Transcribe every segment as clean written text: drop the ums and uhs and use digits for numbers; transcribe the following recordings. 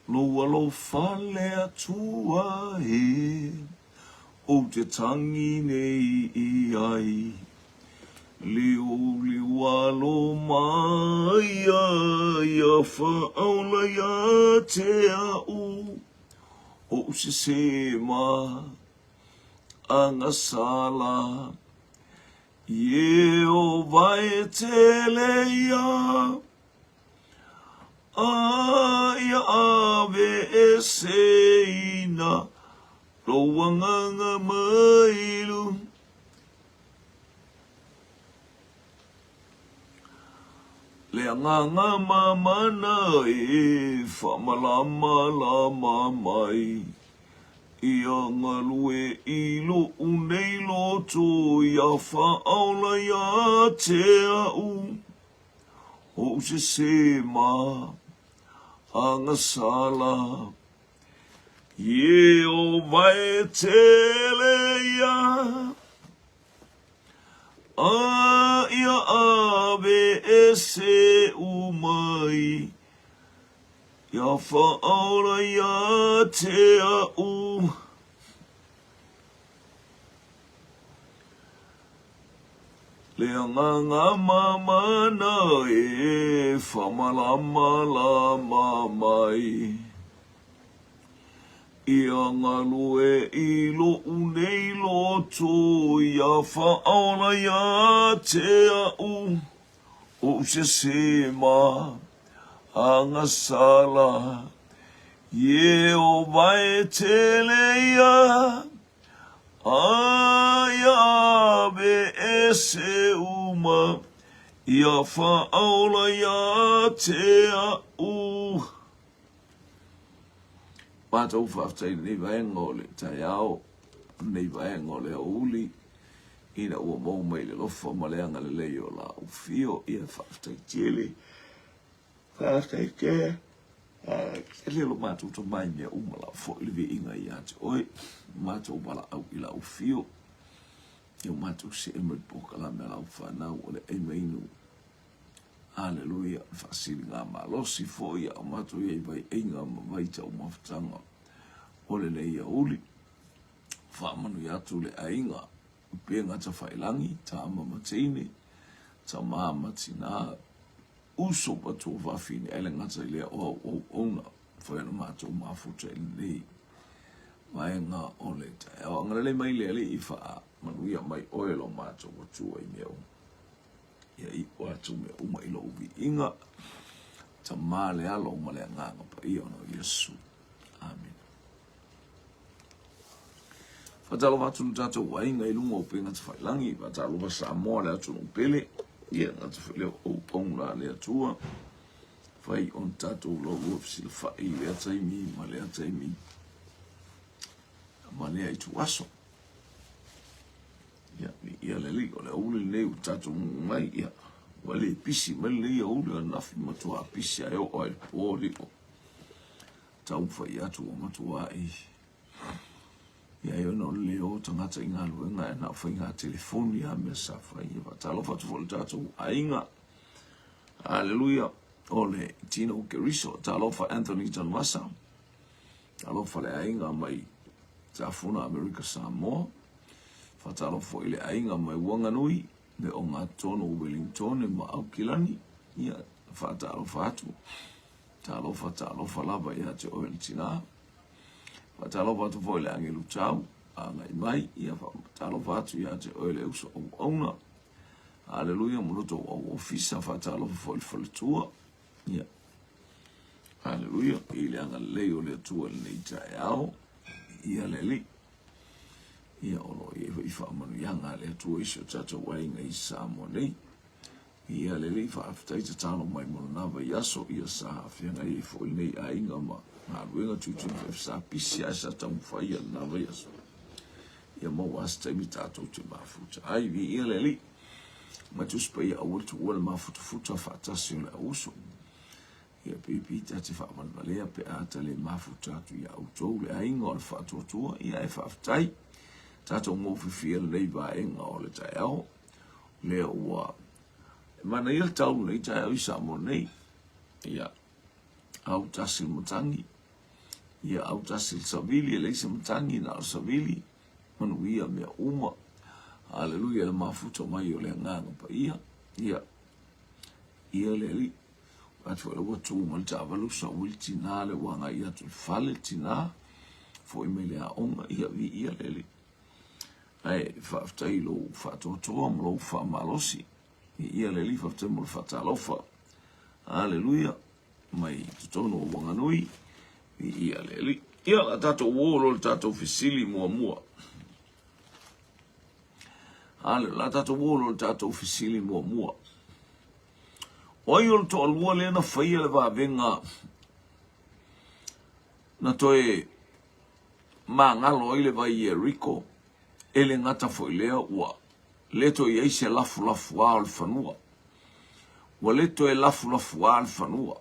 Lou alofa le Atua e Ou te tangi nei i ai Liuliu alo mai ia whaaola ia te au Ou sese ma agasala Ieova e tele ia A ia ave eseina lou agaga mai lu. Le agaga mamana e faamalamalama mai Ia galue i loʻu nei loto ia faaola ia te au. Ou sese ma agasala Ieova e tele ia A ia ave ese umai Ia whaaola ia te au. Le agaga mamana e whamalamalama mai. Ia galue i loʻu nei loto ia whaaola ia te au. Ou sese ma agasala Ieova e tele ia A ia ave ese uma Ia whaaola ia te au. Matou faafetai i lenei vaega o le taeao, lenei vaega o le aoauli, ina ua maua mai le alofa ma le agalelei o la ufio, ia faafetai tele, faafetai tele. Tele lo matou tomai mea uma la foi le viiga ia te oe, matou valaau i la ufio, ia matou see mai polokalame a lau fanau o le ai mainu. Aleluia, le faasiliga malosi foi a o matou i ai vaiaiga ma vaitaumafataga o lenei aoauli. Faamanuia atu le aiga upega tafailangi, tama ma teine, tama ma tina, uso ma tuafafine, ae le gata i lea o au auauna, fai ona matou mafuta i lenei vaega o le taeao. Agalelei mai le Alii, faamanuia mai oe lo matou Atua i mea uma. Ia iu atu mea uma i lou viiga, Tama le Alo ma le Agaga Paia ona o Iesu. Amene. Faatalofa atu le tatou aiga i luga o upega tafailangi, faatalofa Samoa le atunuu pele, ia gata foi lea o auauna a le Atua, fai ona tatou laulua fesilafai i lea taimi ma lea taimi ma lea ituaso. Ia, ia le alii, o le aoauli lenei ua tatou mai, ia, ua le pisi mai lenei aoauli ananafi, matua pisi ae oo lava i le po alii o taumafai atu ua matuai. Ia, ai ona o le le o tagata i galuega ae na o faiga telefoni lava mea sa fai. Ia, faatalofa atu foi i le tatou aiga. Haleluia. O le Tino Keriso, talofa Anthony Tanuvasa, talofa le aiga mai Tafuna Amerika Samoa. Faatalofa foi i le aiga mai Wanganui, le ogatotonu o Wellingtone ma Aukilani. Ia, faatalofa atu. Talofa, talofa lava ia te oe le tinā. Faatalofa atu foi i le agelu tau, agai mai. Ia, faatalofa atu ia te oe le uso auauna. Haleluia, mo lo tou au ofisa. Faatalofa foi i le faletua. Ia, haleluia, i le agalelei o le Atua i lenei taeao. Ia le Alii. Ia, o lo o i ai foi faamanuiaga a le Atua i si o tatou aiga i Samoa nei. Ia le Alii, faafetai tatalo mai mo lena vaiaso, ia sa feagai ai foi lenei aiga ma galuega tuitui sa pisi ae sa taumafai ia lena vaiaso. Ia maua se taimi tatou te mafuta ai. Viia le Alii. Mai Tusi Paia aua le tuua le mafutafuta faatasi o le auuso. Ia pipi ta te faavalevalea pe a ta le mafuta atu iā outou le aiga o le faatuatua, ia e faafetai. Tatou maufifia lenei vaega o le taeao, lea ua e manaia le tau lenei taeao i Samoa nei. Ia, autasi le matagi. Ia autasi le savili, e leai se matagi na o le savili, manuia mea uma. Aleluia le mafuta mai o le Agaga Paia. Ia, ia le Alii. Atu foi ua tu mai le taavale ua sau ai le tina lea ua agai atu i le fale le tina, foi mai le aoga, ia viia le Alii. Ae faafetai i lou faatoatoa ma lou faamalosi. Viia le Alii, faafetai mo le faatalofa. Aleluia. Mai totonu o Wanganui, viia le Alii. Ia, la tatou uo loa le tatou fesili muamua. Ale, la tatou uo loa le tatou fesili muamua. O ai o le toalua lea na faia le vavega na toe magalo ai le vai Ieriko, e le gata foi lea ua le toe i ai se lafulafuā o le fanua. Ua le toe lafulafuā le fanua.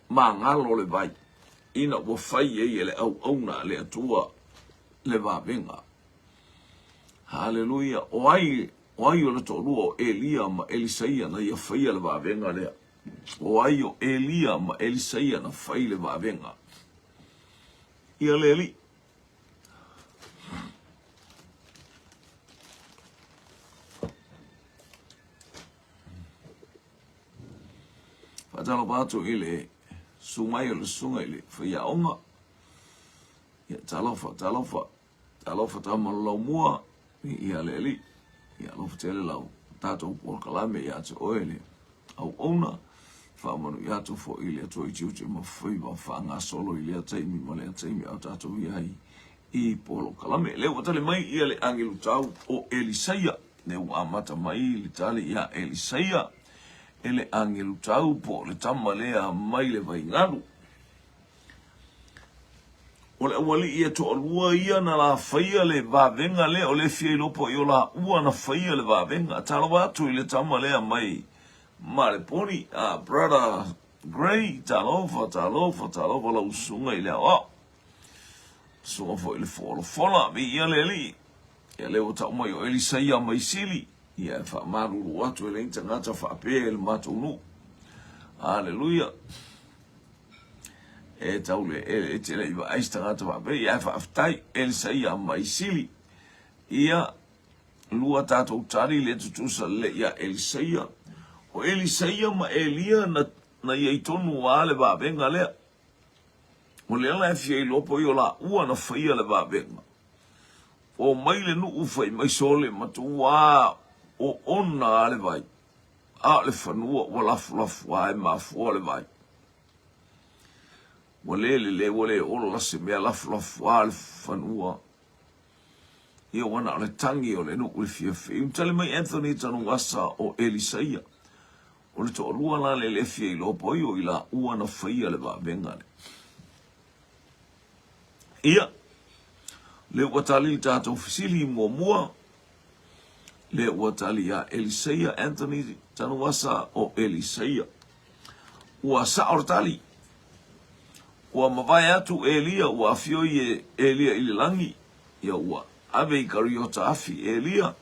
Magalo le vai ina ua fai ai e le auauna a le Atua le vavega. Haleluia! O ai, o ai o le toalua o Elia ma Elisaia na ia faia le vavega lea? O ai o Elia ma Elisaia na fai le vavega? Ia le Alii. Faatalofa atu i le susu mai o le susuga i le faiaoga. Ia, talofa, talofa, talofa tama o Laumua, ia le Alii. Ia alofa tele lau tatou polokalame ia te oe le auauna. Faamanuia atu foi i le Atua i tiute ma faiva faagasolo i lea taimi ma lea taimi a o tatou i ai i polokalame. Lea ua tali mai ia le agelu tau o Elisaia. Lea ua amata mai le tali ia Elisaia e le agelu tau po o le tama lea mai le vaigalu. O le aualii e toalua ia na la faia le vavega lea, o le fia iloa po o laua na faia le vavega. Talofa atu i le tama lea mai Maleponi, a Brother Gray, talofa, talofa, talofa lau susuga i le aoao. Susuga foi i le folafola, viia le Alii. Ia lea ua tau mai o Elisaia mai Sili, ia e faamalulu atu e leai ni tagata faapea i le matou nuu. Aleluia. E tau le e te le i vaai se tagata faapea, ia e faafetai Elisaia mai Sili. Ia lua tatou tali le tutusa lelei ia Elisaia. O Elisaia ma Elia na, na i ai tonu lava le vavega lea. O lea la e fia iloa po o laua na faia le vavega. O mai le nuu fai mai sole matua o ona a le vai. A o le fanua ua lafulafu a e mafua le vai. Ua le lelei, ua le ola se mea lafulafu a le fanua. Ia ua na o le tagi o le nuu i le fiafia. Ua tali mai Anthony Tanuvasa o Elisaia. O le toalua la le le fia iloa po ai o i laua na faia le vavega le. Ia, le ua tali le tatou fesili muamua, le ua tali ia Elisaia Anthony Tanuvasa o Elisaia. Ua sao le tali. Ua mavae atu Elia, ua afio i Elia i le lagi, ia ua ave i kariota afi Elia.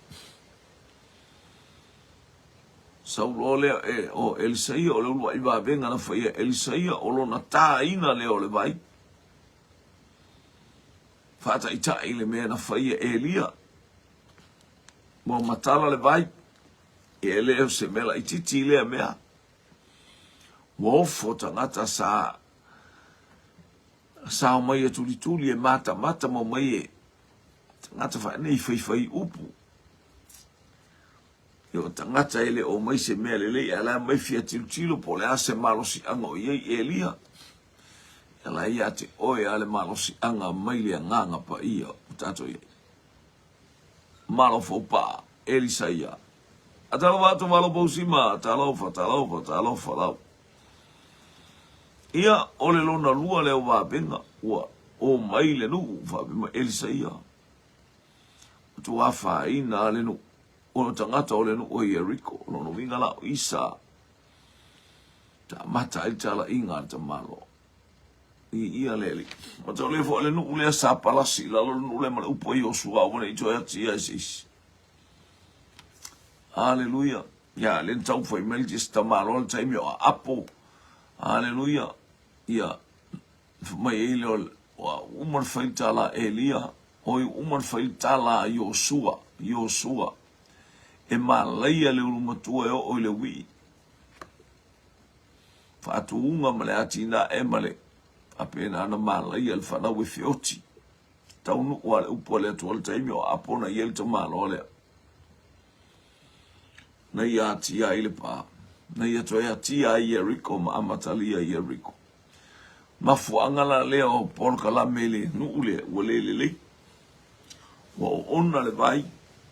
Sau loa lea e o Elisaia, o le uluai vavega na faia e Elisaia, o lona tāina lea o le vai. Faataitai le mea na faia e Elia. Ua matala le vai, e le o se mea laitiiti lea mea. Ua ofo tagata sa sa omai e tulituli e matamata ma omai e tagata faanei faifai upu. Ia o tagata e le o omai se mea lelei, ae la e omai fia tilotilo po o le a se malosiaga o i ai Elia. Ia la ia te oe a le malosiaga mai le Agaga Paia o tatou i ai. Malofaupa, Elisaia. Talofa atu Malo Pausima, talofa, talofa, talofa lau. Ia, o le lona lua lea o vavega, ua o mai le nuu, faapea mai Elisaia. Ua tuafaina a le nuu, o tagata o le nuu o Ieriko, o lona uiga la o Isa. Tamata ai le talaiga a le tamaloa. I ia le alii. Ua tau le foi le nuu lea sa palasi i lalo le nuu lea ma le upu a Iosua aua ne i toe atia e se isi. Aleluia. Ia, le na tau fai mai le isi tamaloa le taimi o aapo. Aleluia. Ia, mai ai le Ua uma ona fai le tala a Elia, oi, ua uma ona fai le tala a Iosua, Iosua, e malaia le ulumatua e oo i le uii. Faatuuga ma le atinae ma le faapena ona malaia le fanau e feoti. Taunuu lava le upu a le Atua i le taimi o apo na i ai le tamaloa lea. Na ia atia ai le pā. Na ia toe atia ai Ieriko ma amatalia Ieriko. Mafuaaga la lea o polokalame i le nuu lea ua le lelei. Ua oona le vai,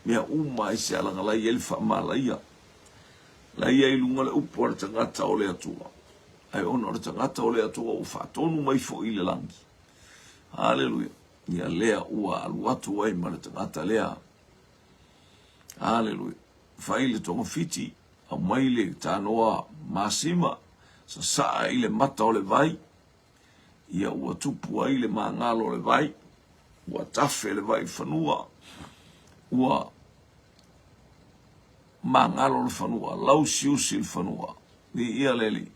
mea uma ai se alagalai ai le faamalaia. La ia i luga le upu a le tagata o le Atua. Ae ona o le tagata o le Atua ua faatonu mai foi i le lagi. Haleluia. Ia lea ua alu atu ai ma le tagata lea. Haleluia. Fai le togafiti, aumai le tanoa masima, sasaa i le mata o le vai, ia ua tupu ai le magalo o le vai, ua tafe le vai i fanua, ua magalo le fanua, lausiusi le fanua. Viia le Alii,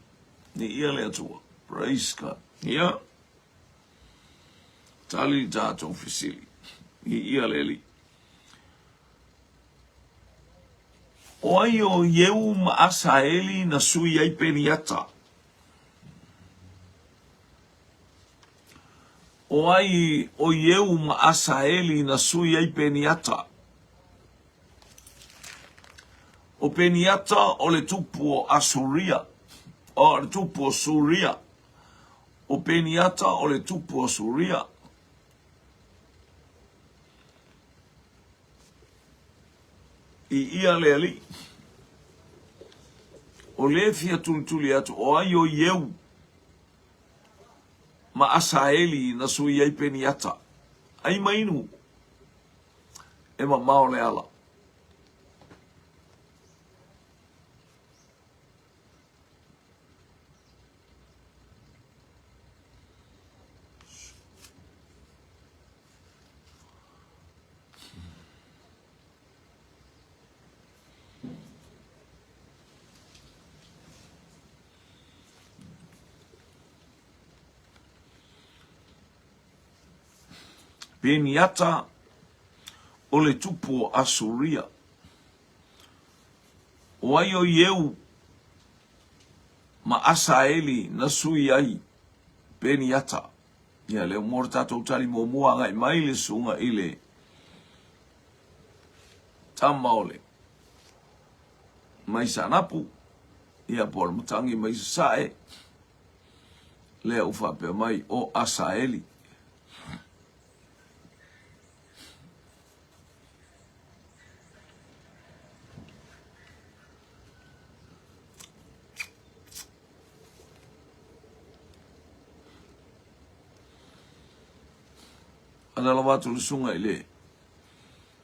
viia le Atua. Praise God. Ia, tali le tatou fesili. Viia le Alii. O ai o Ieu ma Asaeli na sui ai Peniata? O ai o Ieu ma Asaeli na sui ai Peniata? O Peniata o le tupu o Asuria, o le tupu o Suria. O Peniata o le tupu o Suria. I ia le Alii. O le fia tulituli atu, o ai o Ieu ma Asaeli na sui ai Peniata. Ai mainu e mamao le ala. Peniata o le tupu o Asuria. O ai o Ieu ma Asaeli na sui ai Peniata. Ia, lea mo le tatou tali muamua agai mai le susuga i le tama o le mai Saanapu, ia po o le matangi mai Sasae, lea ua faapea mai o Asaeli. Ana lava atu le susuga i le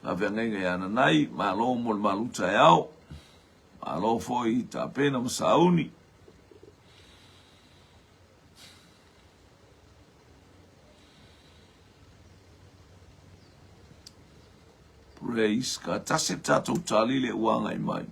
faafeagaiga ia Nanai, malo mo le malu taeao, malo foi i tapena ma sauni. Praise God. Tasi tatou tali le ua agai mai.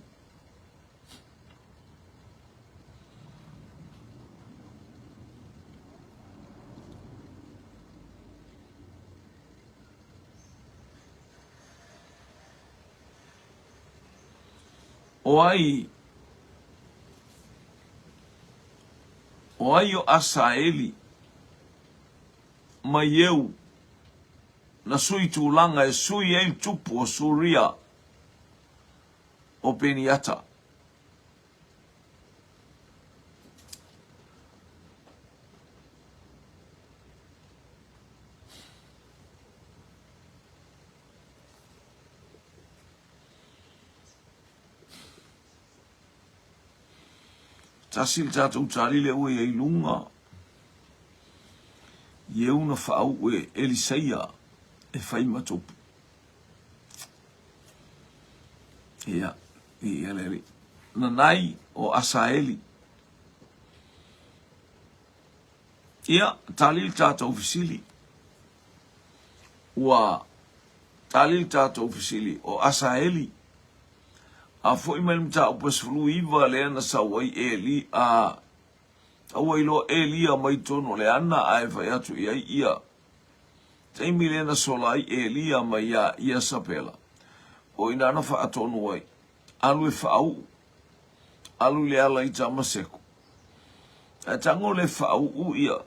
O ai O ai o Asaeli ma Ieu na sui tulaga e sui ai le tupu o Suria o Peniata. Tasi le tatou tali lea ua i ai luga. Ieu na faauu e Elisaia e fai ma tupu. Ia, ia le alii. Nanai o Asaeli. Ia, tali le tatou fesili. Ua tali le tatou fesili o Asaeli. A foi mai le mataupu e 19 lea na sau ai Eli a taua iloa Elia mai totonu o le ana ae fai atu i ai ia. Taimi lea na sola ai Elia mai iā Iesapela, o i ina na faatonu ai, alu e faauu, alu i le ala i Tamaseko. Ae tago le faauu ia,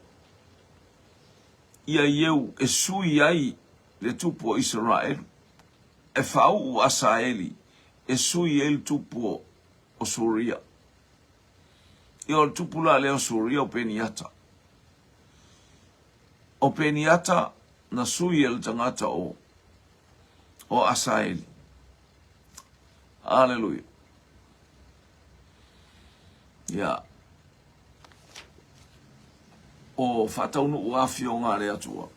ia Ieu e sui ai le tupu o Isaraelu, e faauu Asaeli e sui ai le tupu o Suria. Ia o le tupu la lea o Suria o Peniata. O Peniata na sui e le tagata o o Asaeli. Aleluia. Ia. O faataunuu afioga a le Atua.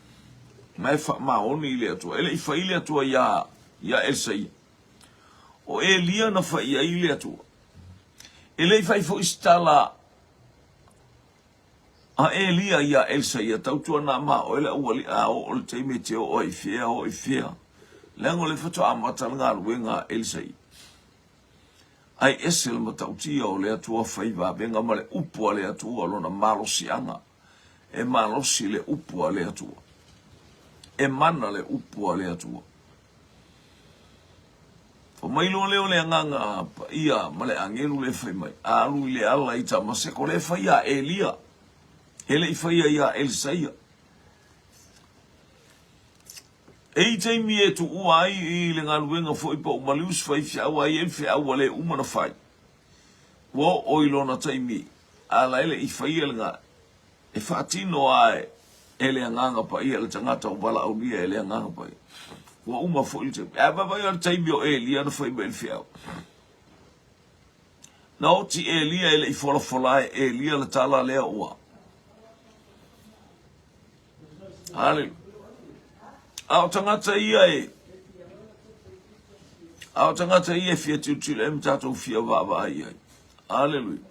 Ma e faamaoni i le Atua. E le i fai le Atua iā, iā Elisaia. O Elia na fai ai le Atua. E le i fai foi se tala a Elia iā Elisaia, Tautuana ma oe le aualiʻi a oo le taimi e te oo ai i fea, oo i fea. Leaga o lea faatoa amata le galuega a Elisaia. Ai ese le matautia o le Atua fai vavega ma le upu a le Atua lona malosiaga. E malosi le upu a le Atua. E mana le upu a le Atua. Fai mai loa lea o le Agaga Paia ma le agelu lea fai mai, Alu i le ala i Tamaseko, lea e fai ia Elia, e le i faia ia Elisaia. E i taimi e tuua ai i le galuega foi pa ua maliu se faifeau a i ai le feau ua le uma na fai. Ua oo i lona taimi a la e le i faia le ga E faatino a e le Agaga Paia le tagata ua valaaulia e le Agaga Paia. Ua uma foi le taimi. Ae vaavaai le taimi o Elia na fai mai le feau. Na oti Elia e le i folafola e Elia le tala lea ua. Hallelujah. A o tagata ia e a o tagata ia e fia tilotilo ai ma tatou fia vaavaai ai. Hallelujah.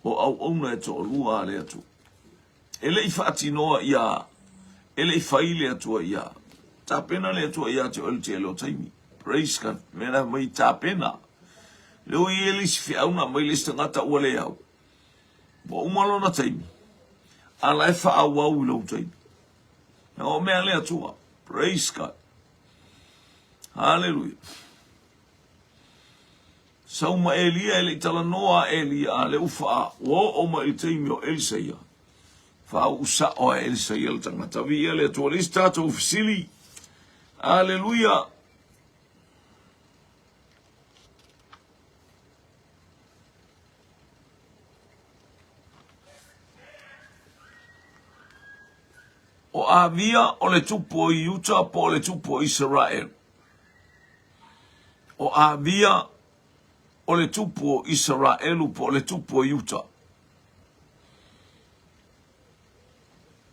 O auauna e toalua a le Atua. E le i faatinoa ia, e le i fai le Atua ia. Tapena le Atua ia te oe le tele o taimi. Praise God. Mea la mai tapena. Le oi e le isi feau na mai le isi tagata ua le au. Ua uma lona taimi. A la e faaauau i lou taimi. Na o mea le Atua. Praise God. Hallelujah. Sau ma Elia e le i talanoa a Elia a le ufa a ua oo mai i le taimi o Elisaia. Faauu sao a Elisaia le tagata. Viia le Atua. Le isi tatou fesili. Aleluia. O Avia o le tupu o Iuta po o le tupu o Isaraelu. O Avia o le tupu o Isaraelu po o le tupu o Iuta.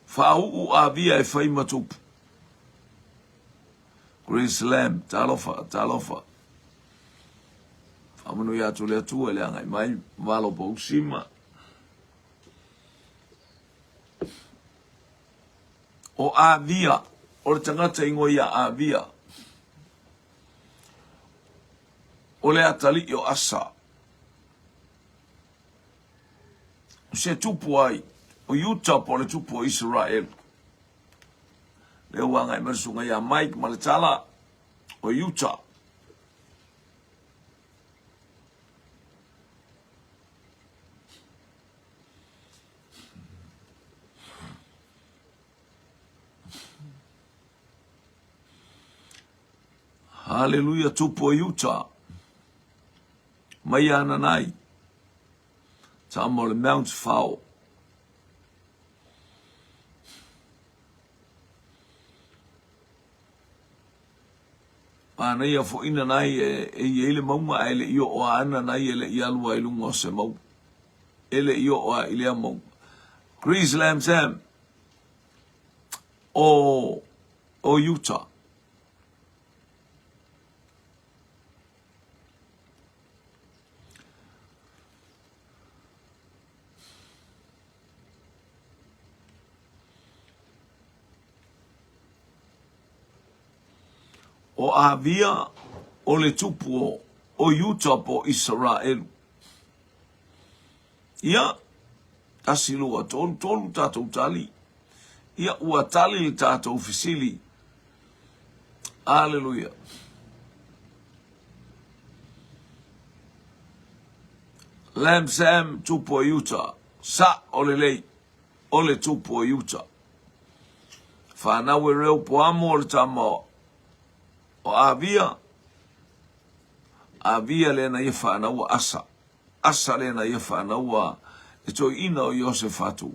Faauu Avia e fai ma tupu. Grace Lamb, talofa, talofa. Faamanuia atu le Atua i le agai mai, malo pausima. O Avia, o le tagata ingoa ia Avia, o le atalii o Asa. O se tupu ai, o Iuta po o le tupu o Isaraelu. Lea ua agai mai le susuga ia Mike ma le tala, o Iuta. Haleluia tupu o Utah. Mai ananai. Tama o le Mount Fao. Manaia foi nanai e, e i ai le mauga ae le i oo a nanai e le i alu ai luga o se mauga. E le i oo a i lea mauga. Chris Lam Sam o, o Utah. O Avia o le tupu o, o Iuta po o Isaraelu. Ia, 1, 2, 3, tolu tatou tali. Ia, ua tali le tatou fesili. Aleluia. Lam Sam, tupu o Iuta. Sa o lelei, o le tupu o Iuta. Whanau e reo poamo o le tama o Avia. Avia lea na ia whanau Asa. Asa lea na ia whanau e toeina o Iosefatu.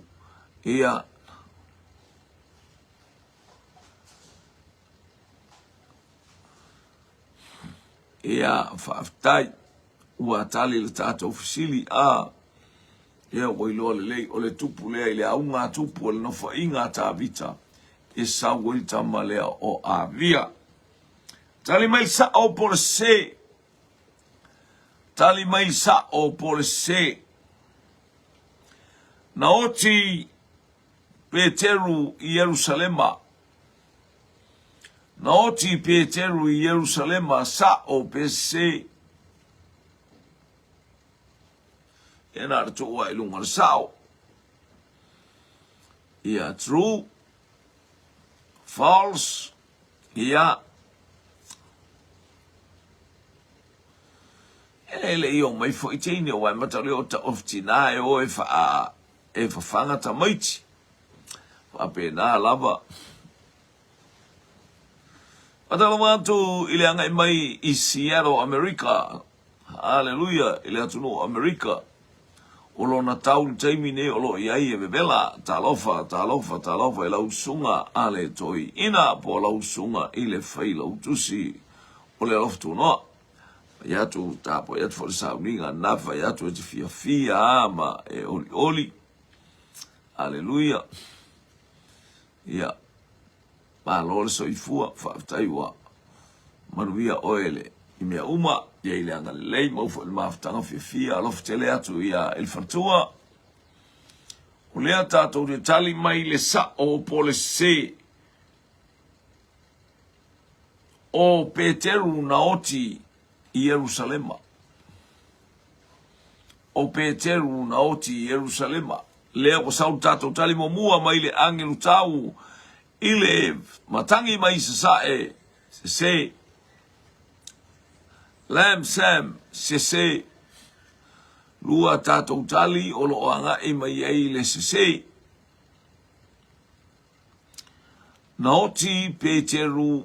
Ia, Ia, faafetai. Ua tali le tatou fesili, a, ia ua iloa lelei, o le tupu lea i le auga a tupu o le nofoaiga a Tavita, e sau ai le tama lea o Avia. Tali mai le sao po o le sese. Tali mai le sao po o le sese. Na oti Peteru i Ierusalema. Na oti Peteru i Ierusalema, sa'o pe sese. Ia na o le tuu lava i luga o le sa'o. Ia, true, false, ia. E le i o mai foi teine o wae mata o ta of tina e o e wha e fafaga tamaiti. Faapena lava. Faatalofa atu i le agai mai i Seattle, Amerika. Haleluia i le atunuu o Amerika. O lona tau le taimi nei o lo o i ai e vevela. Talofa, talofa, talofa i lau usuga a le toeaina po o lau usuga i le failautusi o le alofa tunoa. Fai atu, tapuai atu foi le sauniga na fai atu e te fiafia a ma e olioli. Aleluia. Ia, malo le soifua, faafetai ua manuia oe le i mea uma, ia i le agalelei, mau foi le mafutaga fiafia, alofa tele atu ia i le faletua. O lea tatou te tali mai le sao po o le sese. O Peteru na oti i Ierusalema. O Peteru na oti i Ierusalema. Lea ua sau le tatou tali muamua mai le agelu tau i le matagi mai sasae, sese. Lam Sam, sese. Lua tatou tali o lo o agai mai ai le sese. Na oti Peteru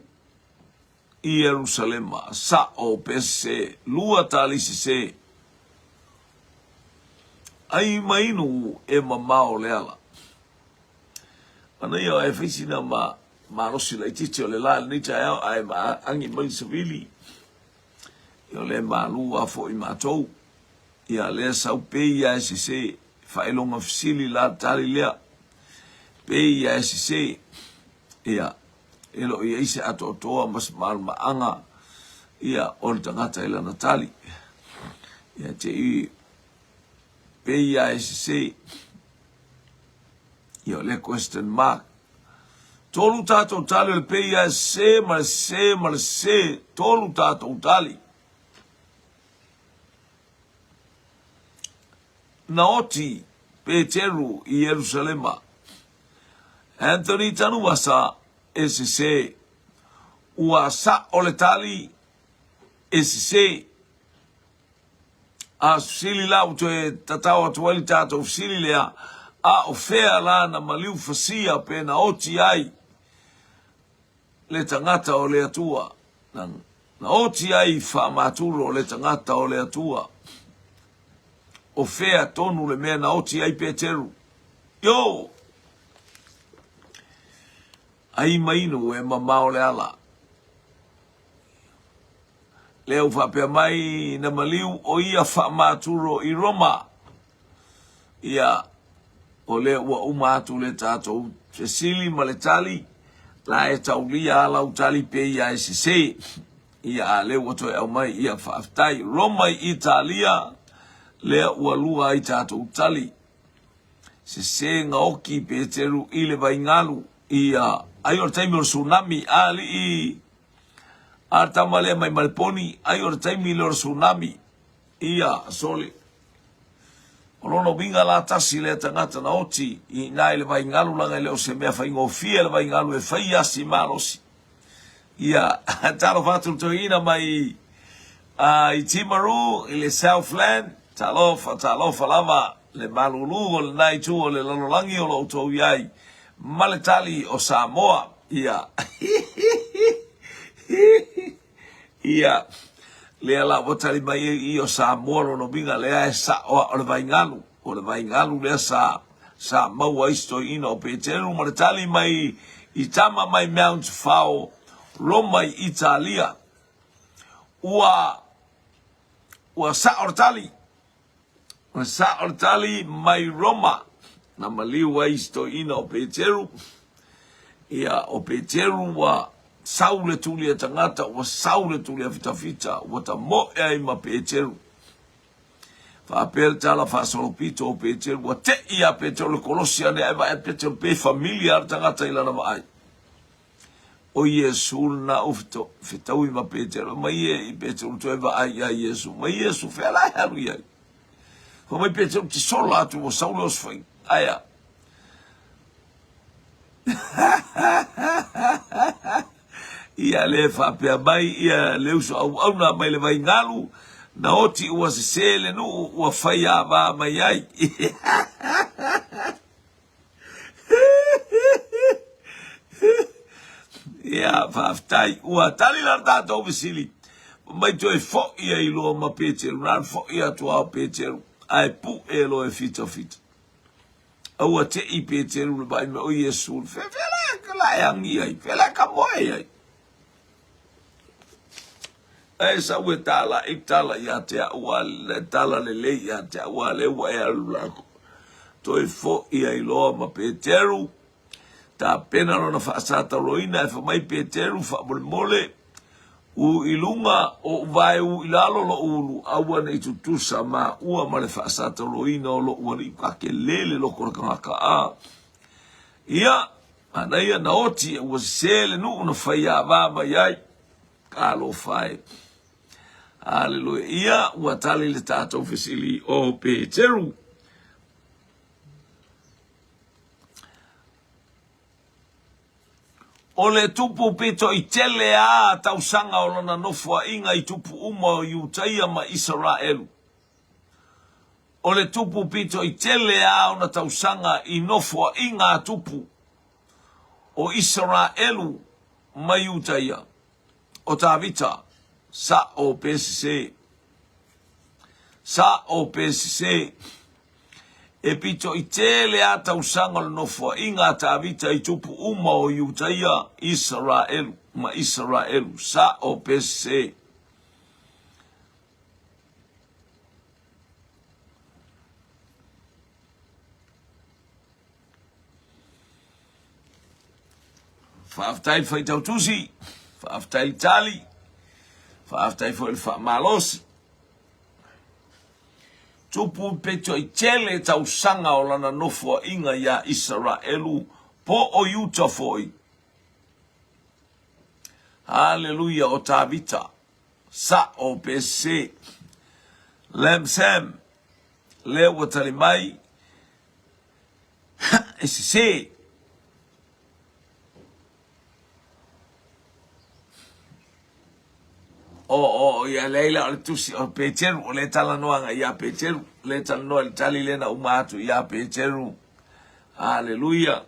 i Ierusalema, sa'o pe sese, lua tali sese. Ai mainu e mamao le ala. Manaia e fai sina ma malosi laitiiti o le la lenei taeao ae ma agi mai le savili. Ia o le malu a foi matou. Ia lea sau pei ia e sese. Faailoga fesili la tali lea. Pei ia e sese. Ia, e le o i ai se atoatoa ma se malamalamaaga ia o le tagata i lana tali. Ia te i pei ia e sese. Ia o lea question mark. Tolu tatou tali o le pei ia e sese ma le sese ma le sese. Tolu tatou tali. Na oti Peteru i Ierusalema. Anthony Tanuvasa e sese. Ua sa'o le tali e sese. A fesili la ua toe tatao atu ai le tatou fesili lea, a o fea la na maliu fasia pe na oti ai le tagata o le Atua? Na, na oti ai faamaturo le tagata o le Atua. O fea tonu le mea na oti ai Peteru? Yo! Ai mainu e mamao le ala. Lea ua faapea mai na maliu o ia faamaturo i Roma. Ia, o lea ua uma atu le tatou fesili ma le tali, la e taulia a lau tali pe ia e sese. Ia, a lea ua toe aumai, ia faafetai. Roma i Italia, lea ua lua ai tatou tali. Sese gaoki Peteru i le vaigalu, ia, ai o le taimi o le tsunami, alii, a le tama lea mai Maleponi, ai o le taimi lea o le tsunami, ia, sole. O lona uiga la tasi lea tagata na oti i ina i le vaigalu laga e le o se mea faigofie le vaigalu e fai asi malosi. Ia, talofa atu le toeaina mai i Timaru i le Southland, talofa, talofa lava le malulu o lena itu o le lalolagi o lo o outou i ai ma le tali o Samoa. Ia, ia, lea la ua tali mai ai i o Samoa lona uiga lea e sa'o a o le vaigalu, o le vaigalu lea sa sa maua ai si toeaina o Peteru ma le tali mai i tama mai Mount Fao, Roma i Italia. Ua ua sa'o le tali, ua sa'o le tali mai Roma na maliu ai si toeaina o Peteru. Ia, o Peteru ua sau le tuli a tagata, ua sau le tuli a fitafita, ua tamoe ai ma Peteru. Faapea le tala faasolopito o Peteru, ua tei ia Peteru le kolosi ane ae vaai Peteru pe familia le tagata i lana vaai. O Iesu lena u fetaui ma Peteru, mai e i Peteru toe vaai ia Iesu, mai Iesu fea la e alu i ai. Fai mai Peteru te sola atu ua sau le osofaiga. Aia. Ia le faapea mai ia le uso auauna mai le vaigalu, na oti ua sese le nuu ua fai ava mai ai. Ia, faafetai. Ua tali la le tatou fesili. Mai toe fo'i ai loa ma Peteru, na fo'i atu a o Peteru, ae pu'e loa e fitafita. Aua te i Peteru le vaai mai o Iesu, fe fe la la e agi ai, fe la ka moe ai. Ae sau e tala i tala ia te au a le tala lelei ia te au a le ua e alu lako. Toe fo'i ai loa ma Peteru, tapena lona faasataloina e fai mai Peteru faamolemole, U i luga o uvae u i lalo loʻu ulu, aua ne i tutusa maua ma le faasataloina o loʻu alii ka kele le loko o le kanaka a. Ia, manaia na oti ua sese le nuu na fai ava mai ai. Talofa e. Aleluia. Ia, ua tali le tatou fesili o Peteru. O le tupu pito i tele a tausaga o lona nofoaiga i tupu uma o Iutaia ma Isaraelu. O le tupu pito i tele a ona tausaga i nofoaiga a tupu o Isaraelu ma Iutaia. O Tavita, sa'o pe sese. Sa'o pe sese. E pito i tele a tausaga o le nofoaiga a Tavita i tupu uma o Iutaia, Isaraelu, ma Isaraelu. Sa'o pe sese. Faafetai le faitau tusi, faafetai le tali, faafetai foi le faamalosi. Tupu peto i tele tausaga o lana nofoaiga iā Isaraelu po o Iuta foi. Haleluia o Tavita, sa'o pe sese. Lam Sam, lea ua tali mai, e sese. O, o, ia leai la o le tusi o Peteru, o le talanoaga ia Peteru, le talanoa i le tali lea na uma atu ia Peteru. Aleluia.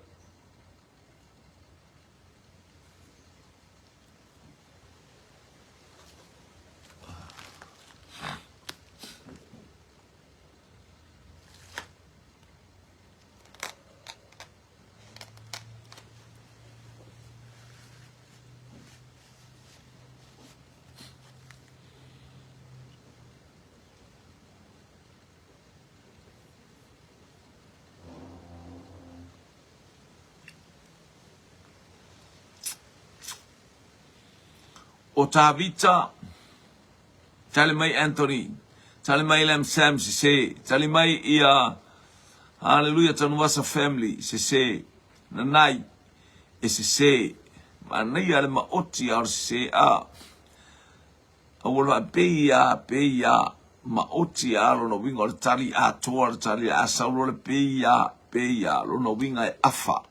O Tavita, Tali mai Anthony, tali mai Lam Sam sese, tali mai ia Hallelujah Tanuvasa family sese, nanai e sese, manaia le maoti a o le sese a. Aua loa pe ia, pe ia. Maoti a lona uiga o le tali atoa, le tali a sau loa le P-A, P-A, lona uiga e afa.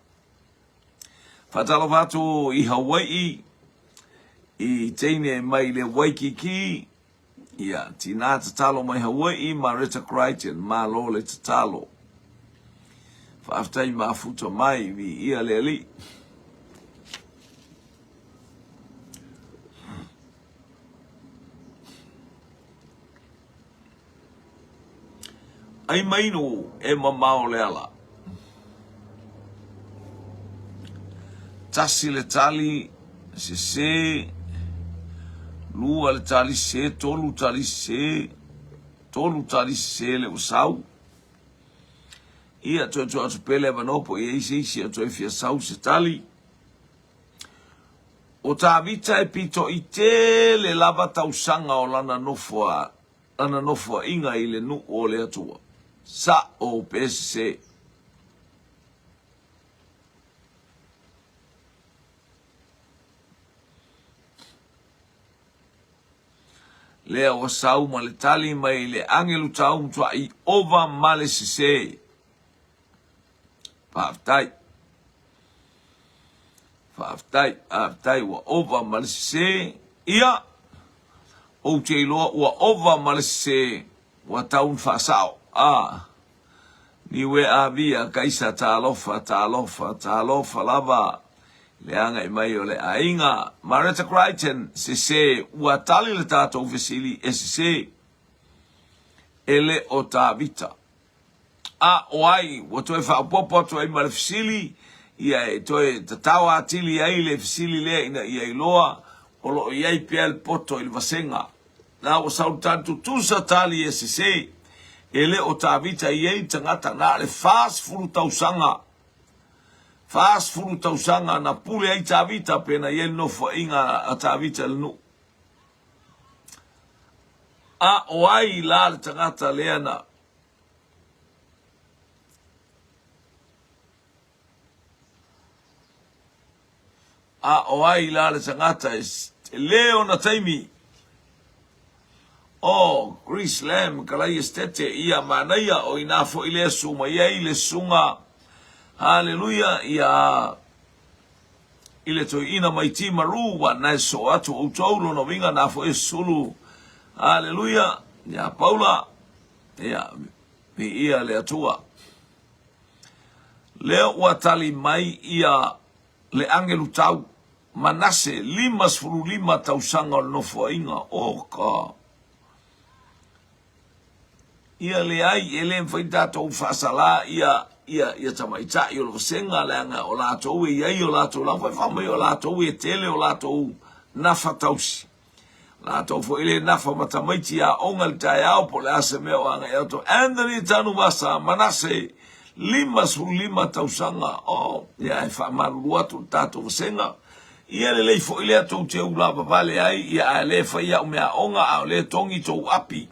Faatalofa atu i Hawai'i, i teine mai le Waikiki, ia, tina tatalo mai Hawai'i, Maretta Crichton, malo le tatalo. Faafetai mafuta mai, viia le Alii. Ai mainu e mamao le ala. Tasi le tali sese, lua le tali sese, tolu tali sese, tolu tali sese le ua sau. Ia, toe tuu atu pea le avanoa po o i ai se isi o toe fia sau se tali. O Tavita e pitoʻi tele lava tausaga o lana nofoa, lana nofoaʻiga i le nuʻu o le Atua. Saʻo pe sese. Lea ua sau ma le tali mai le agelu tau matuaʻi ova ma le sese. Faafetai. Faafetai, faafetai ua ova ma le sese. Ia, ou te iloa ua ova ma le sese, ua tau na faasao. A, niue avia kaisa talofa, talofa, talofa lava le agai mai o le aiga. Maretta Crichton, sese, ua tali le tatou fesili e sese. E le o Tavita. A o ai ua toe faaopoopo atu ai ma le fesili, ia e toe tatao atili ai le fesili lea ina ia iloa o lo o i ai pea le poto i le vasega. La ua sau le tali tutusa tali e sese, e le o Tavita i ai tagata na o le 40 tausaga. 40 tausaga na pule ai Tavita pe na i ai le nofoaiga a Tavita i le nuu. A o ai la le tagata lea na A o ai la le tagata e tele ona taimi? O Chris Lamb Kalaia Stete ia manaia o ina foi lea su mai ai le susuga Haleluia ia i le toeaina mai Timaru ua na e soo atu outou lona uiga na foi e sulu Haleluia ia Paula Ia, viia le Atua. Lea ua tali mai ia le agelu tau, Manase, 55 tausaga o le nofoaiga. O ka. Ia leai, e le mafai tatou faasala ia ia ia tamaitai o le vasega leaga o latou e i ai o latou lava e fai mai o latou e tele o latou nafa tausi. Latou foi le nafa ma tamaiti aoga i le taeao po o le a se mea o agai atu. Anthony Tanuvasa Manase, 55 tausaga. Oh, ia e faamalulu atu le tatou vasega. Ia lelei foi lea tou te ulavavale ai, ia ae le fai au meaaoga a o lea togi tou api.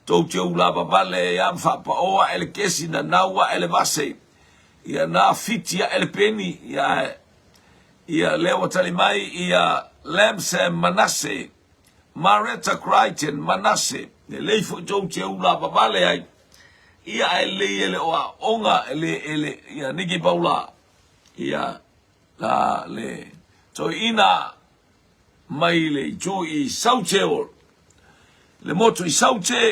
Tou te ulavavale ai a ma faapao ae le kesi, nanau ae le vase. Ia na fiti ae le peni, ia ae Ia, lea ua tali mai ia Lamsam Manase, Maretta Crichton Manase, lelei foi tou te ulavavale ai. Ia, ae lelei e le o aoga, e le, e le, ia, Niki Paula, ia, la, le toeaina mai le itu i Saute o, le motu i Saute,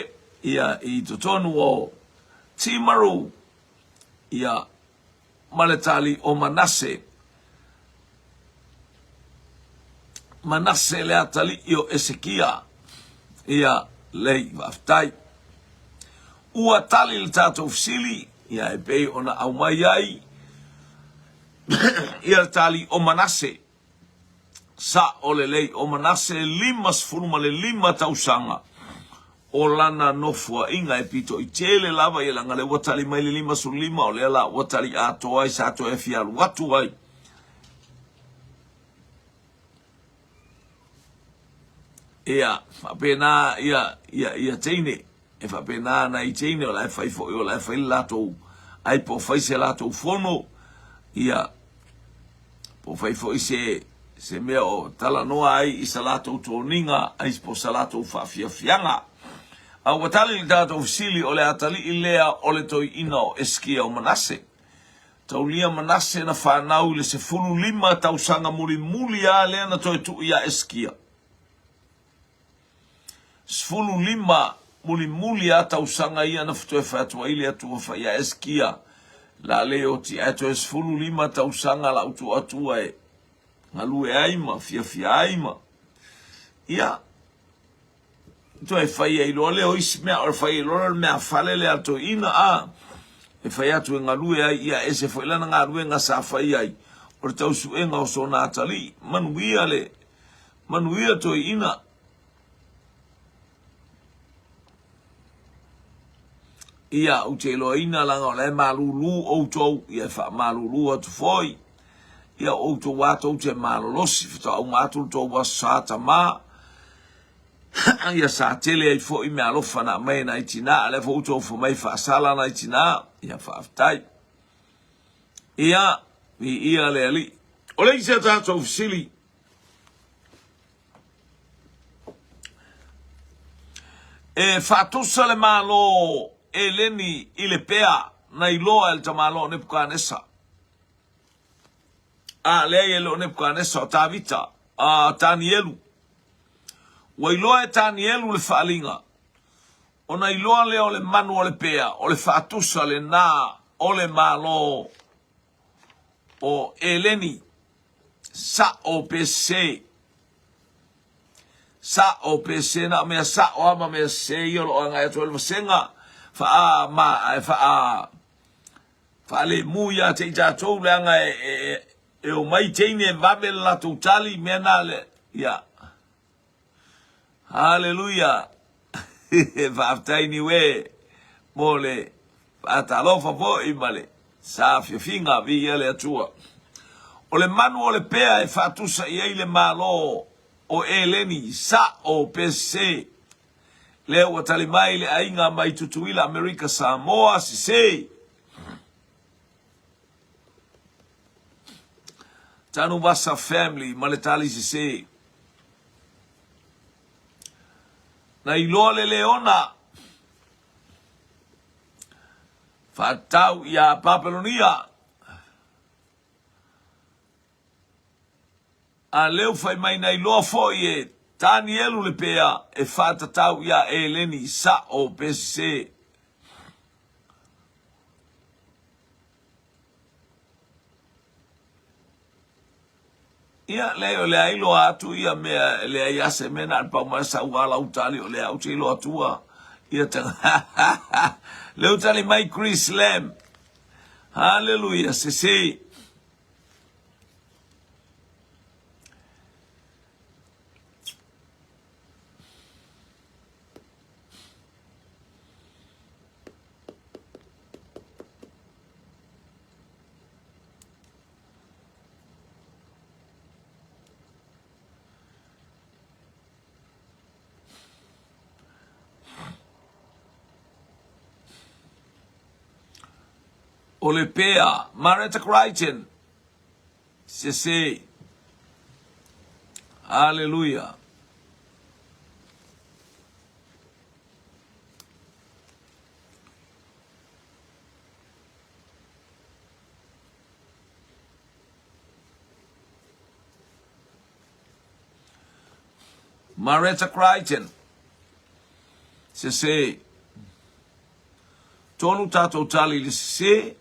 ia, i totonu o Timaru, ia, ma le tali o Manase. Manase le atalii o Esekia. Ia, lei, faafetai. Ua tali le tatou fesili, ia e pei ona aumai ai ia le tali o Manase. Sao lelei, o Manase 55 tausaga o lana nofoaiga e pitoʻi tele lava ia leaga lea ua tali mai le 55 o lea la ua tali atoa ai sa toe fia alu atu ai. Ia, faapena ia, ia, ia teine, e faapena ana i teine o la e fai foi, o la e fai le latou, ai po o fai se latou fono, ia, po o fai foi se, se mea o talanoa ai i sa latou toniga, ai po o sa latou faafiafiaga. A ua tali le tatou fesili, o le atalii lea o le toeaina o Eskia o Manase. Taulia Manase na fanau i le 15 tausaga mulimuli lava lea na toe tuu ia Eskia. 15 mulimuli lava tausaga ia na toe fai atu ai le Atua fai ia Eskia, la le oti ae toe 15 tausaga lau tuu atua e galue ai ma fiafia ai ma ia toe fai ai loa lea o isi mea, o le fai ai loa le mea fale lea a le toeaina a e fai atu e galue ai, ia ese foi lana galuega sa fai ai o le tausuega o sona atalii. Manuia le manuia toeaina. Ia, ou te iloaina laga o la e malulu outou, ia e faamalulu atu foi. Ia, o outou lava tou te malolosi, faatoa uma atu le tou Aso Sa Tama. Ia, sa tele ai foi meaalofa na aumai e nai tina, a lea foi ua outou ofo mai faasala nai tina. Ia, faafetai. Ia, viia le Alii. O le isi a tatou fesili, E faatusa le Malo Eleni i le pea na iloa e le tamaloa o Nepukanesa. A, leai e le o Nepukanesa, o Tavita, a, Tanielu. Ua iloa e Tanielu le faaaliga, ona iloa lea o le manu o le pea, o le faatusa lena o le Malo o Eleni. Sa'o pe sese. Sa'o pe sese, na o mea sa'o lava ma mea sese ia o lo o agai atu ai le vasega faa ma e faa faalemu ia te i tatou leaga e, e, e omai teine e vave le latou tali mea na le ia. Haleluia! Faafetai Niue mo le faatalofa foi ma le saafiafiga. Viia le Atua. O le manu o le pea e faatusa i ai le Malo o Eleni, sa'o pe sese. Lea ua tali mai le aiga mai Tutuila, Amerika Samoa, sese. Tanuvasa family ma le tali sese. Na iloa le leona faatatau iā Papelonia. A leu fai mai na iloa foi e Tanielu le pea e faatatau iā Eleni, sa'o pe sese. Ia, leai, o lea iloa atu ia mea, e leai a se mea na o le pau mai sau lava lau tali, o lea ou te iloa atua ia taga. Lea ua tali mai Chris Lamb. Haleluia, sese. O le pea, Mareta Crichton, sese. Haleluia. Maretta Crichton, sese. Tonu tatou tali i le sese.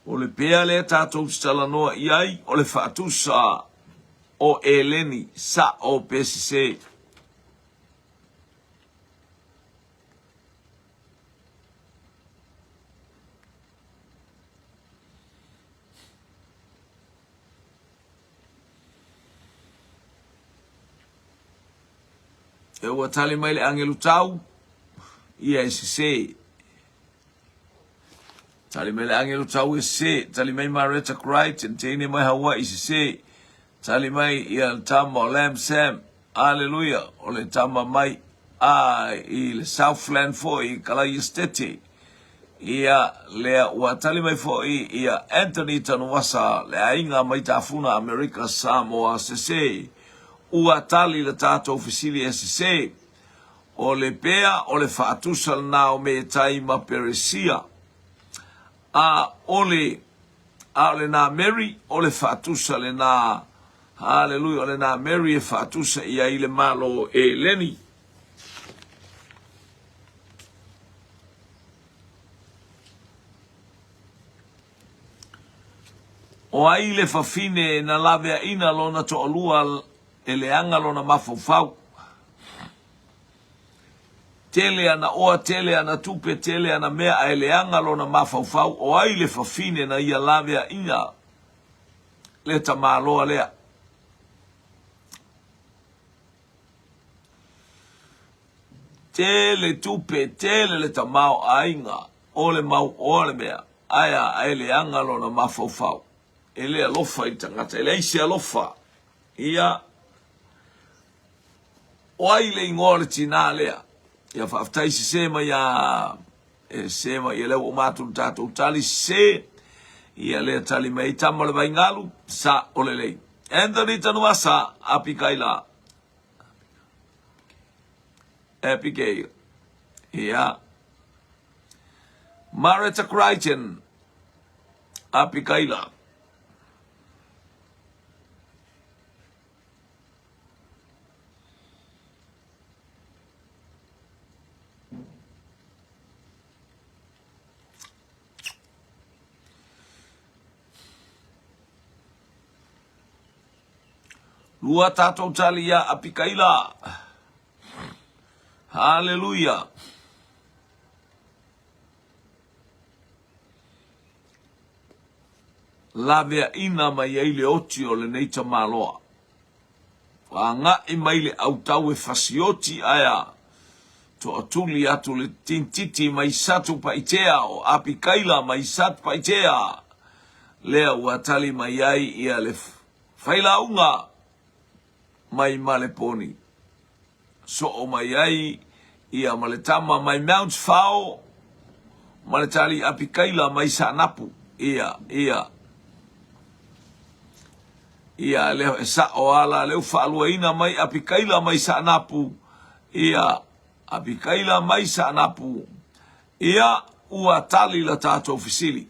O le pea lea tatou te talanoa i ai, o le faatusa o Eleni, sa'o pe sese. E ua tali mai le agelu tau, ia e sese. Tali mai le agelu tau e sese. Tali mai Maretta Crichton, teine mai Hawaii sese. Tali mai ia le tama o Lam Sam, aleluia, o le tama mai a i le Southland foi i Kalaia Stete. Ia, lea ua tali mai foi ia Anthony Tanuvasa, le aiga mai Tafuna Amerika Samoa sese. Ua tali le tatou fesili e sese. O le pea o le faatusa lena o Metai ma Peresia. A o le a o lena Mary, o le faatusa lena, haleluia, o lena Mary e faatusa i ai le Malo Eleni. O ai le fafine na laveaina lona toalua e leaga lona mafaufau? Tele ana oa, tele ana tupe, tele ana mea ae leaga lona mafaufau. O ai le fafine na ia laveaina le tamaloa lea? Tele tupe, tele le tamaoaiga, o le mau oa le mea, ae a, ae leaga lona mafaufau. E le alofa i le tagata, e leai se alofa. Ia, o ai le igoa o le tinā lea? Ia, faafetai sese mai a e sese mai, ia lea ua uma atu le tatou tali sese. Ia lea tali mai tama o le Vaingalu, sa o lelei. Anthony Tanuvasa, Apikaila. Abigail. Ia. Mareta Crichton, Apikaila. Lua tatou tali iā Apikaila. Haleluia. Laveaina mai ai le oti o lenei tamaloa. Ua agai mai le autau e fasioti ae a toatuli atu le tintiti mai Satupaitea o Apikaila mai Satupaitea lea ua tali mai ai ia le failauga mai Maleponi. Soo mai ai ia ma le tama mai Mount Fao ma le tali Apikaila mai Saanapu. Ia, ia. Ia, lea e sao ala leu faaluaina mai Apikaila mai Saanapu. Ia, Apikaila mai Saanapu. Ia, ua tali la tatou fesili.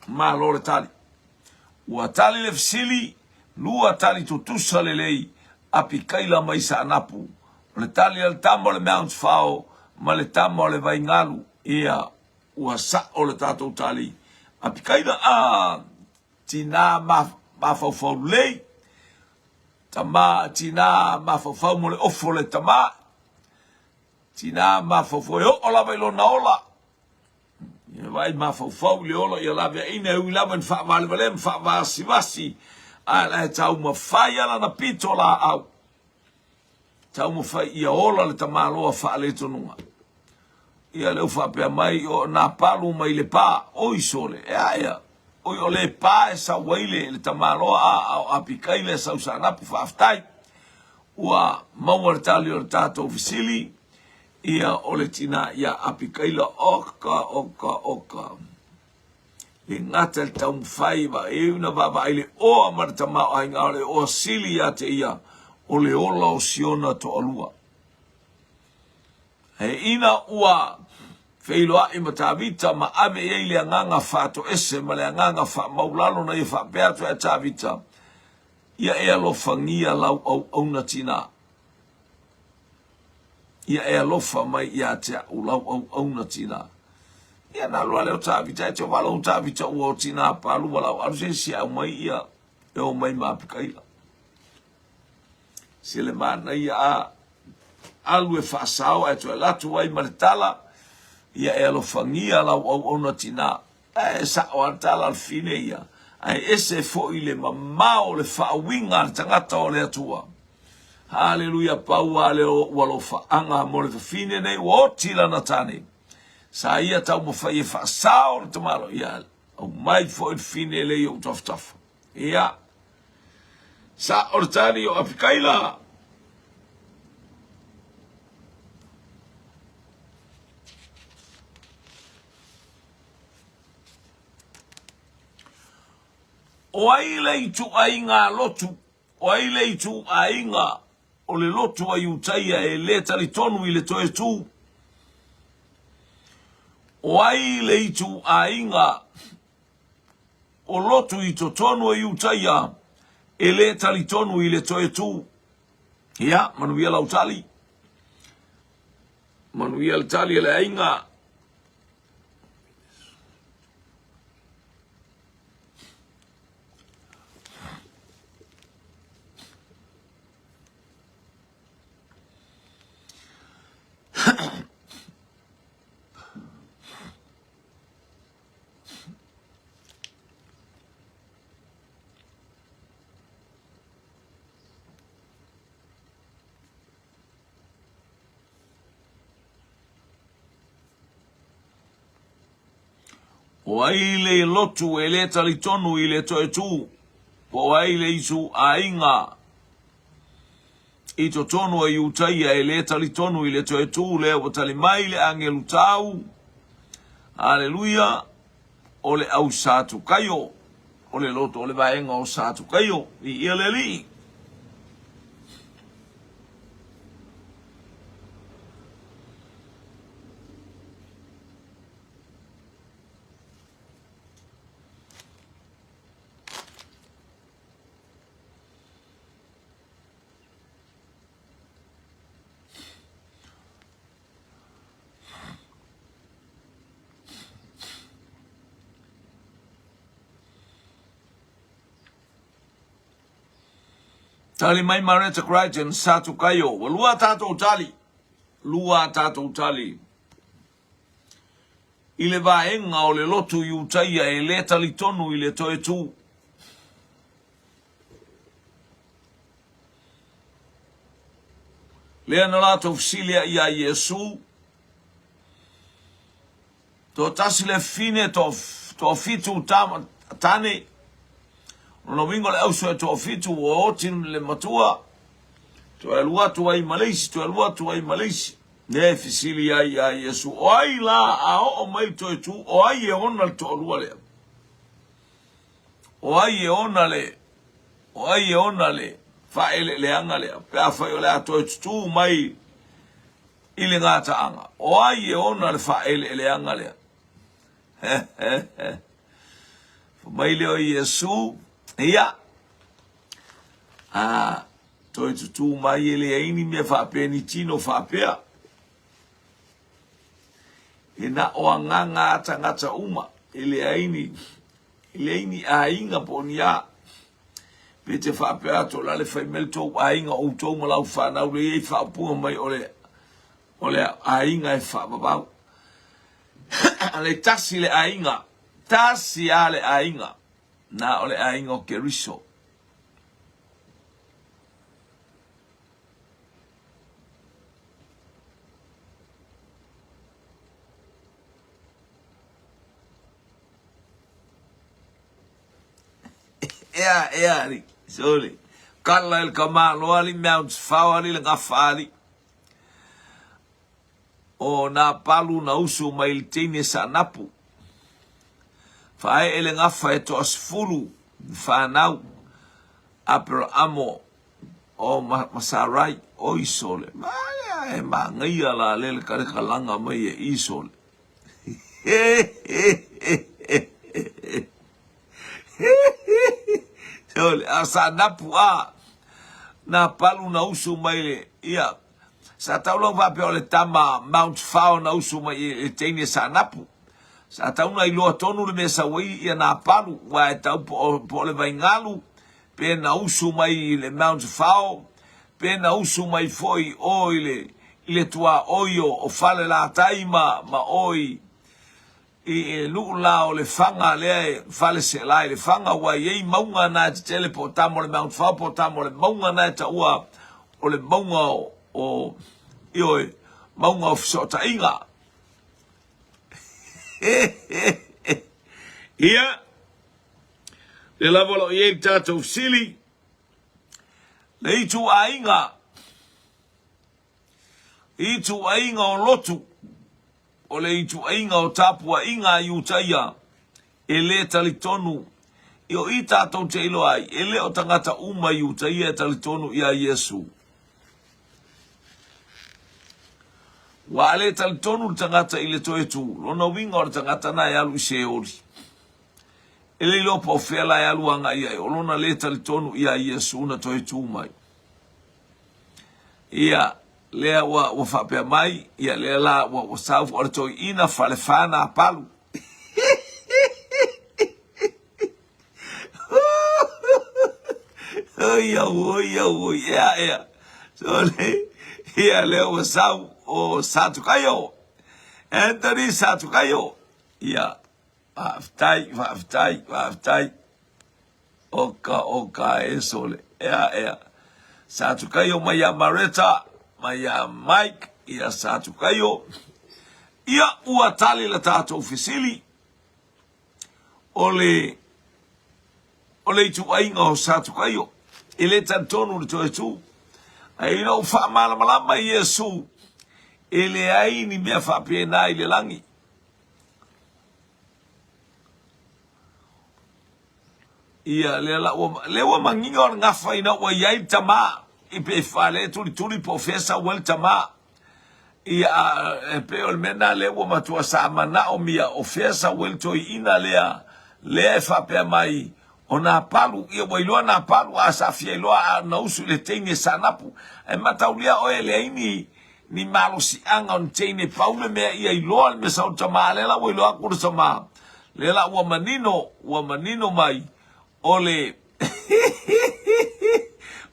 Malo le tali. Ua tali le fesili, lua tali tutusa lelei, Apikaila mai Saanapu. O le tali a le tama o le Mount Fao ma le tama o le Vaingalu. Ia, ua sao le tatou tali. Apikaila, a, tinā mafaufau lelei, tama, tinā mafaufau mo le ofo le tama, tinā mafaufau e oo lava i lona ola. Ia vaai mafaufau i le ola ia laveaina e ui lava ina faavalevalea ma faavasivasi, ae la e taumafai a lana pito laau. Taumafai ia ola le tamaloa faaletonuga. Ia lea ua faapea mai o nā palu mai le pā, oi sole, e a ea, oi o le pā e sau ai le, le tamaloa a, a o Apikaila e sau Saanapu, faafetai. Ua maua le tali o le tatou fesili, ia o le tinā ia Apikaila, oka, oka, oka. Le gata le taumafai va e una vaavaai le oa ma le tamaoaiga, a o le oa sili ia te ia o le ola o Siona toalua. He ina ua feiloai ma Tavita ma ave i ai le agaga faatoese ma le agaga faamaulalo na ia faapea atu ia Tavita, Ia e alofagia lau auauna tinā. Ia e alofa mai ia te a'u lau auauna tinā. Ia na alu a lea o Tavita, e te walo o Tavita ua o tinā palu walau alu se si au mai ia e o mai ma Apikaila. Se le manaia a alu e faasao ae toe alu atu ai ma le tala, ia e alofagia lau auauna tinā. Ae sao a le tala a le fine ia, ae ese foi le mamao o le faauiga a le tagata o le Atua. Haleluia, pau a le o ua alofaaga mo le fafine nei ua oti lana tane. Sa ia taumafai e faasao le tamalo, ia aumai foi le fine lea i ou tafatafa. Ia, sa o le tali o Apikaila. O ai le ituaiga lotu, o ai le ituaiga o le lotu a Iutaia e le talitonu i le toe tu? O ai le ituaiga o lotu i totonu o Iutaia e le talitonu i le toe tu? Ia, manuia lau tali. Manuia le tali a le aiga. O ai le lotu e le talitonu i le toe tū, po o ai le ituaiga i totonu o Iutaia e le talitonu i le toe tū lea ua tali mai le agelu tau, Aleluia, o le au Satukaio, o le loto o le vaega o Satukaio, viia le Alii. Tali mai Mareta Crichton, Satukaio. Ua lua tātou tali. Lua tātou tali. I le vaega o le lotu Iutaia e le talitonu i le toe tū. Lea na latou fesili ai iā Iesu, Toatasi le fine, toafitu tama, tane. Lona uiga o le auso e toafitu ua oti le matua, toe alu atu ai ma le isi, toe alu atu ai ma le isi. Lea e fesili ai iā Iesu, O ai la a oo mai le toe tū, o ai e ona le toalua lea? O ai e ona le, o ai e ona le faaeleeleaga lea, pe afai o le a toe tutū mai i le gataaga? O ai e ona le faaeleeleaga lea? Fai mai lea o Iesu, ia, a toe tutū mai e leai ni mea faapea ni tino faapea. E na o agaga a tagata uma, e leai ni, e leai ni aiga po o ni a. Pe te faapea atu o le a le fai mai le tou aiga o outou ma lau fanau le i ai faaupuga mai o le, o le aiga e faavavau. Le tasi le aiga, tasi a le aiga, na o le aiga o Keriso. Ea, ea, ali, sorry. Kala el kamalo ali, mea fao ali, le gafa ali. O nā palu na usu mai le teine sa napu. Faaee le gafa e toasefulu whanau. Aperahamo o ma, ma Sarai, o Isole. Male e mangaia la le le kalekalanga mai e Isole. Sole, a sa napu a, nā palu na usu mai le, ia, sa tau lau faapea o le tama Mount Fao na usu mai i le teine sa napu. Sa tau na iloa tonu le mea sau ai ia nā palu, ua e tau po o, po o le vaingalu, pe na usu mai i le Mount Fao, pe na usu mai foi o i le, i le tuaoi o, o Falelatai ma, ma o i, i e nuu la o Lefaga lea e Faleseela i Lefaga ua i ai mauga na e tetele po o tama o le Mount Fao po o tama o le mauga na e taua o le mauga o, o ioe, mauga o fesootaiga. Ia, le lava o lo o i ai le tatou fesili, le ituaiga, ituaiga o lotu, o le ituaiga o tapuaiga a Iutaia e le talitonu I o i tātou te iloa ai, e le o tagata uma i uta ia e talitonu iā Iesu. Ua a le talitonu le tagata i le toe tu, lona uiga o le tagata na e alu i Seoli. E le iloa po o fea la e alu agai ai, o lona le talitonu iā Iesu na toe tu mai. Ia, lea ua, ua faapea mai, ia lea la ua, ua sau o le toeaina falefa na palu. Oi au, oi au, oi, ea, ea. So le, ia lea ua sau o Satukaio. Anthony Satukaio. Ia, faafetai, faafetai, faafetai. Oka, oka e sole. Ea, ea. Satukaio mai ia Mareta, mai ia Mike, ia Satukaio. Ia, ua tali la tatou fesili. O le, o le ituaiga o Satukaio, e le talitonu le toe tu. Ae ina ua faamalamalama Iesu, e leai ni mea faapena i le lagi. Ia, lea la ua, lea ua manino o le gafa ina ua i ai le tamā, i pe fale tulituli po o fea sau ai le tamā. Ia, e pei o le mea lena lea ua matua sa manaomia o fea sau ai le toeaina lea, lea e faapea mai, o nā palu, ia ua iloa nā palu, a sa fia iloa a na usu i le teine e sanapu. Ae mataulia oe e leai ni, ni malosiaga o ni teine pau le mea ia iloa le mea sau le tamā, lea la ua iloa atu le tamā. Lea la ua manino, ua manino mai, o le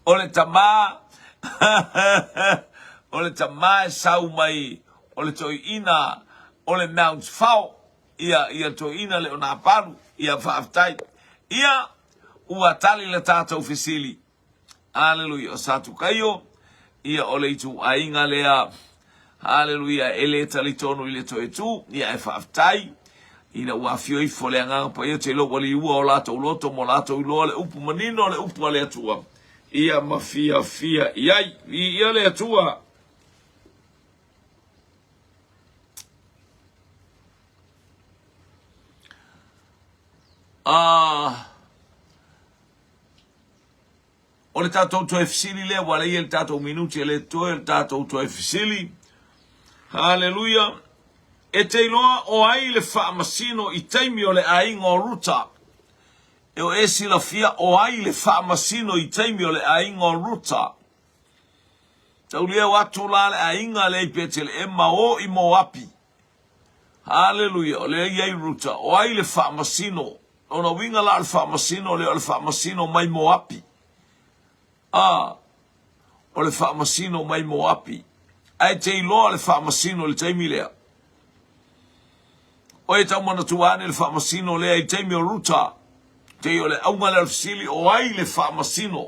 o le tamā o le tamā e sau mai o le toeaina o le Mount Fao, ia, ia toeaina le o Napalu, ia faafetai. Ia, ua tali le tatou fesili. Aleluia, o Satukaio, ia o le ituaiga lea, aleluia, e le talitonu i le toe tu, ia e faafetai, ina ua afio ifo le Agaga Paia te iloa ua liua o latou loto ma o latou iloa le upu manino o le upu a le Atua, ia ma fiafia i ai. Viia le Atua. Ah, O le tatou toe fesili lea, ua leai le tatou minuti e le toe le tatou toe fesili. Haleluia. E te iloa o ai le faamasino i taimi o le aiga o Ruta. E o e silafia o ai le faamasino i taimi o le aiga o Ruta. Tauliau atu la le aiga lea i Peteleema o i Moapi. Haleluia, o lea i ai Ruta. O ai le faamasino? Lona uiga la o le faamasino lea o le faamasino mai Moapi. A, o le faamasino mai Moapi. Ae te iloa le faamasino i le taimi lea. O e tau manatua ane le faamasino lea i taimi o Ruta. Te o le auga lea o le fesili, o ai le faamasino?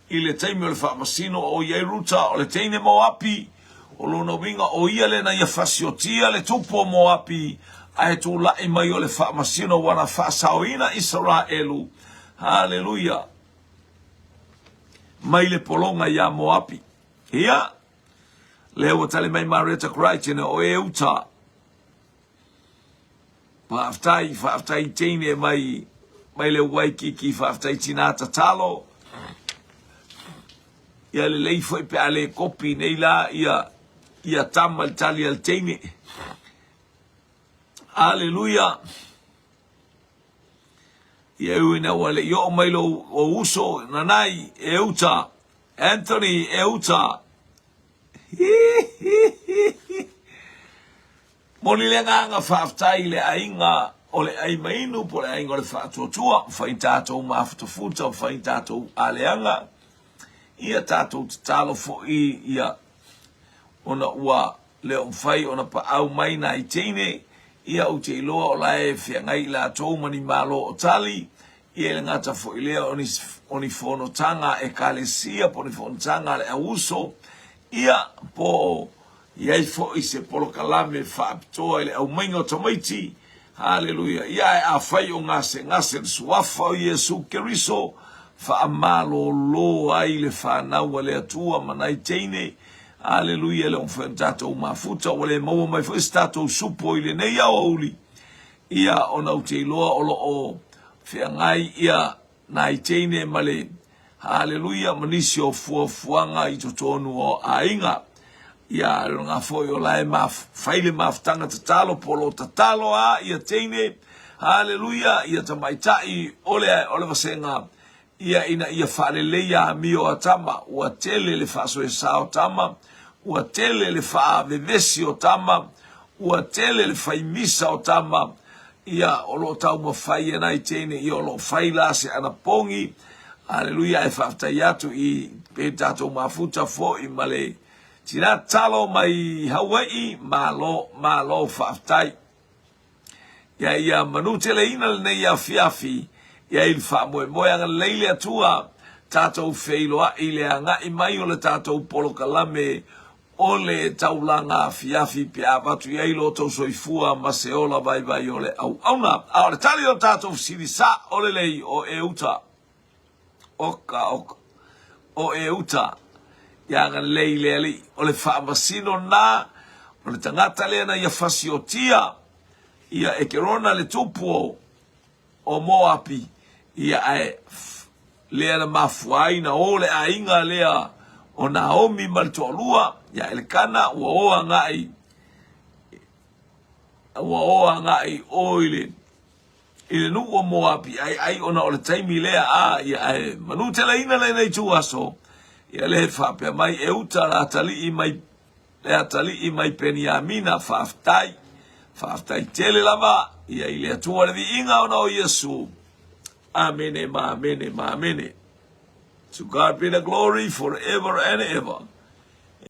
I le taimi o le faamasino o i ai Ruta, o le teine Moapi, o lona uiga o ia lea na ia fasiotia le tupu o Moapi, ae tulai mai o le faamasino ua na faasaoina Isaraelu. Haleluia! Mai le pologa iā Moapi. Ia, lea ua tali mai Marietta Crichton, o e uta. Faafetai, faafetai teine mai mai le Waikiki, faafetai tinā tatalo. Ia lelei foi pe a le kopi nei la ia ia tama le tali a le teine. Aleluia. Ia ui ina ua le i oo mai lou uso nanai e uta. Anthony e uta. Moni le agaga faafetai i le aiga o le ai mainu po o le aiga o le faatuatua, fai tatou mafutafuta, fai tatou aleaga, ia tatou tatalo foi ia ona ua le o mafai ona paau mai nai teine, ia ou te iloa o la e feagai i latou ma ni malo o tali, ia e le gata foi lea o ni, o ni fonotaga a ekalesia po o ni fonotaga a le auuso, ia po o I ai foi se polokalame faapitoa i le aumaiga o tamaiti. Haleluia. Ia ae afai o gasegase le Suafa o Iesu Keriso, faamalolo ai le fanau a le Atua ma nai teine. Haleluia, le mafai ona tatou mafuta, ua le maua mai foi se tatou supo i lenei aoauli. Ia, ona ou te iloa o lo o feagai ia nai teine ma le Haleluia ma nisi o fuafuaga i totonu o aiga. Ia lona foi o la e fai le mafutaga tatalo po o lo o tatalo a ia teine, haleluia, ia tamaitai o le, o le vasega, ia ina ia faaleleia amio a tama, ua tele le faasoesa o tama, ua tele le faavevesi o tama, ua tele le faimisa o tama, ia o lo o taumafai e nai teine, ia o lo o fai la se anapogi, aleluia, ae faafetai atu i pe tatou mafuta foi ma le tina talo mai Hawai'i, malo, malo faafetai. Ia ia manuteleina lenei afiafi, ia i le faamoemoe agalelei le Atua, tatou feiloai i le agai mai o le tatou polokalame o le taulaga afiafi pe a avatu i ai lo outou soifua ma se ola vaivai o le auauna. A o le tali o le tatou fesili sa o lelei o e uta. Oka oka. O e uta. Ia agalelei le Alii. O le faamasino na o le tagata lea na ia fasiotia ia Ekerona le tupu o o Moapi, ia ae lea na mafua ai na o le aiga lea o Naomi ma le toalua ia Elekana ua o agai ua o agai o i le i le nuu o Moapi ai ai ona o le taimi lea a ia ae manuteleina lenei ituaso ia le faapea mai e uta la atalii mai le atalii mai Peniamina, faafetai, faafetai tele lava ia i le Atua le viiga ona o Iesu. Amene ma amene ma amene. To God be the glory forever and ever.